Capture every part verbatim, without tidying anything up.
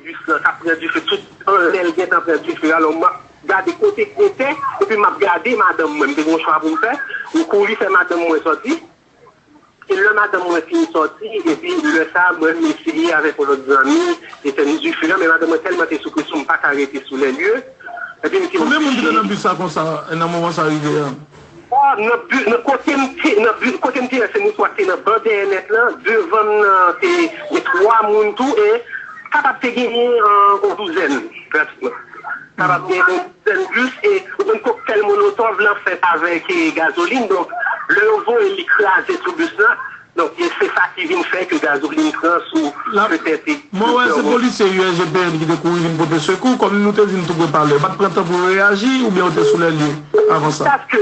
Bis lan k ap pran dife, tout anlè l gentan pran dife. Alò, m ap gade kote k gen tè, epi m ap gade madanm mwen. M te gen yon chwa pou m fè. M kouri fè madanm mwen sòti. E lè madanm mwen fin sòti, epi lè sa a, mwen, m eseye avèk yon lòt zanmi, etenn dife an, men madanm mwen tèlman te sou presyon, m pa ka rete sou lè lye. Epi m te Konbyen moun ki te nan bis sa konsa, nan moman sa rive a? Ah, nan bi-, nan kote m te, nan bi-, kote m te ye, se moun sa te nan ban dèyè nèt lan, devan m nan te gen twa moun tou, e kapab te genyen, euh, yon douzèn, pratikman. Kapab genyen yon douzèn plis, e ou konn koktèl molotov lan fèt avèk, e, gazolin, donk, lè yo voye li kraze sou bis lan, donk, e se sa ki vin fè ke gazolin pran sou petèt. Mwen wè se polisye U S G P N ki te kouri vin pote sekou, kòm nou te di n tou prepare. Yo pa t pran tan pou yo reyaji, oubyen yo te sou lè lye avan sa? Paske,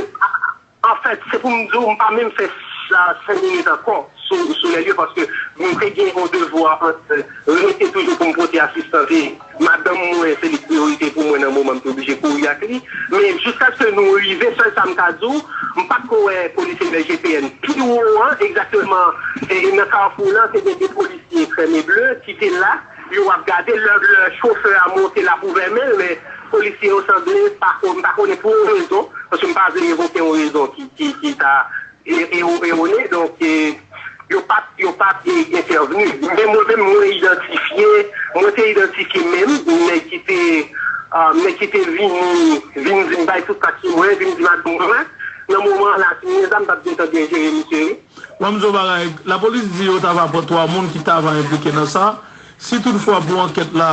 anfèt, se pou m di w, m pa menm fè sa, senk minit ankò sou, sou lè lye, paske m te gen yon devwa ant rete toujou pou m pote asistans, e madanm mwen, se li k priyorite pou mwen nan moman m te oblije kouri ak li. Men jiskaske nou rive, sèl sa m ka di w, m pa t ko wè polisye U S G P N pi wo an, egzakteman, e, e nan kafou lan, se gen de polisye krèm e ble ki te la, yo ap gade, lè, lè chofè a monte l ap ouvè men l, men polisye yo sanble pa ko-, m pa konnen pou yon rezon, paske m pa vle evoke yon rezon ki, ki, ki ta e, e, erone, donk, e, yo pa t, yo pa t, e, entèvni. Men mwen menm, mwen idantifye, mwen te idantifye menm, nèg ki te, ah, nèg ki te vini, vin di m bay tout sa ki mwen, vin di madanm mwen, nan moman an la, si mwen zam, m t ap gentan byen jere misye, wi. Mwen, m di w bagay, lapolis di yo t ava pran twa moun ki t ava enplike nan sa. Si toutfwa pou ankèt la,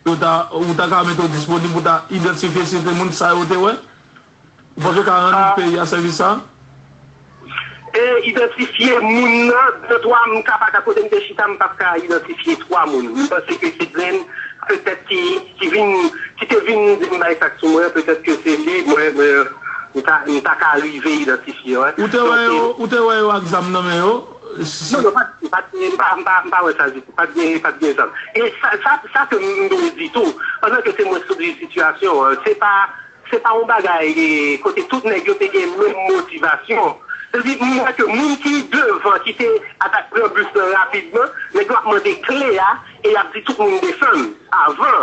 yo ta, ou ta ka mete w disponib pou ta idantifye si se moun sa yo te wè? Ou panse w ka rann peyi a sèvis sa? E idantifye moun nan, de twa, m ka pa ka kote m te chita, m p ap ka idantifye twa moun. M panse ke se grenn, petèt ki, ki vin, ki te vin di m bay sa k sou mwen, petèt ke se li, mwen, mwen, m ta, m ta ka rive idantifye, wi. Ou te wè yo, ou te wè yo ak zam nan men yo? Non, non, pa, pa, m pa, m pa, m pa wè sa ditou. Pa t gen, pa t gen zam. E sa, sa, sa ke m dwe di tou, pandan ke se mwen k sou di sitiyasyon an, se pa, se pa yon bagay, e, kote tout nèg yo te gen menm motivasyon. Se di, m wè ke moun ki devan, ki te atak pran bis lan rapidman, nèg yo ap mande kle a, e y ap di tout moun desann avan.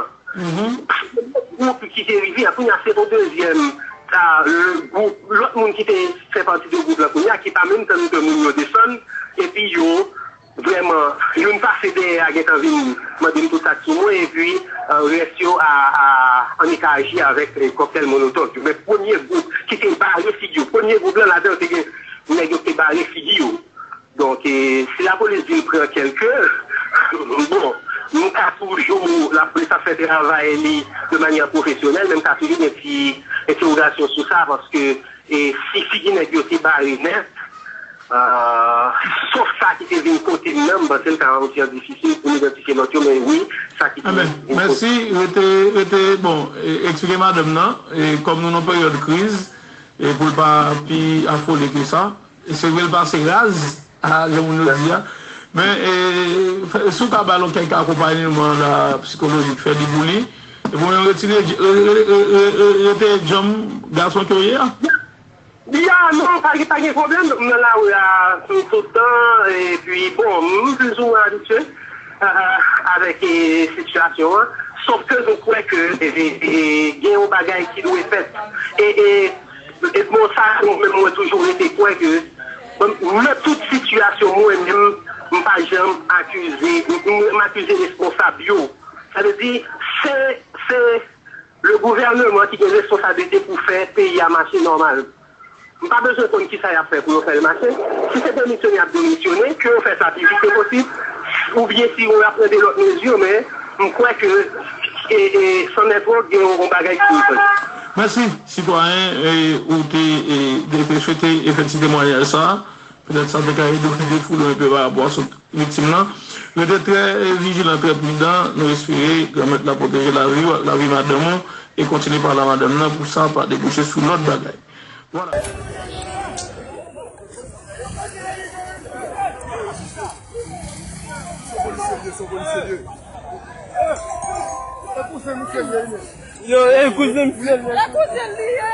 Gwoup ki te rive a, kounye a se yon dezyèm, a, gwoup, lòt moun ki te fè pati de gwoup lan kounye a, ki pa menm tann ke moun yo desann, epi yo vrèman, youn pase dèyè a gentan vin mande m tout sa k sou mwen, epi, a, rès yo a, a, annik aji avèk, e, kòktèl molotòv yo. Men premye gwoup ki te bare figi yo, premye gwoup lan, ladan yo te gen nèg yo ki te bare figi yo. Donk, e, si lapolis di l pran kèlke, bon, m ka toujou, lapolis ap fè travay li de manyè pwofesyonèl, men m ka toujou gen ti entèwogasyon sou sa, paske, e, si figi nèg yo te bare nèt, a, sof sa ki te vin kote m nan, m panse l ka yon ti jan difisil pou m idantifye lòt yo, men wi, sa ki te vin kote m. Mèsi, rete, rete, bon, e, eksplike madanm nan, e, kòm nou nan peryòd kriz, e, pou l pa pi afole ke sa. E se vre l pase raz, a, jan moun yo di a. Men, e, si w ka ba l yon kèk akonpayman la, sikolojik, fè li pou li. Epi w menm retire, re-, re-, re-, re-, re-, rete djanm gason ke w ye a. Ya, non, pa gen, pa gen pwoblèm. M nan lari a tout tan, epi, bon, m plizoumwen abitye, a, avèk, e, sitiyasyon an. Sòf ke nou kwè ke, e, e, e, gen yon bagay ki dwe fèt. E, e, E bon, sa, mwen menm, mwen toujou rete kwè ke, bon, nan tout sitiyasyon, mwen menm, m pa janm akize, m, m, m akize responsab yo. Sa vle di, se, se le gouvènman ki gen responsablite pou fè peyi a mache nòmal. M pa bezwen konn kisa y ap fè pou yo fè l mache. Si se demisyone, y ap demisyone, ke yo fè sa pi vit ke posib, oubyen si yo ap pran de lòt mezi, men m kwè ke, e, e, San Nètwòk gen yon, yon bagay ki dwe fèt. Mèsi, sitwayen, e, ou te, e, de, te swete, e, fè ti temwayaj sa a. Petèt sa te ka ede w kite foul ou enpe pa rapò a sot viktim lan. Rete trè, e, vijilan, trè pridan. Nou espere Granmèt la pwoteje lavi w ak lavi madanm ou e kontinye pale a madanm nan pou sa pa debouche sou lòt bagay. Vwala. Yo, e kouzen m fè l. E kouzen li ye.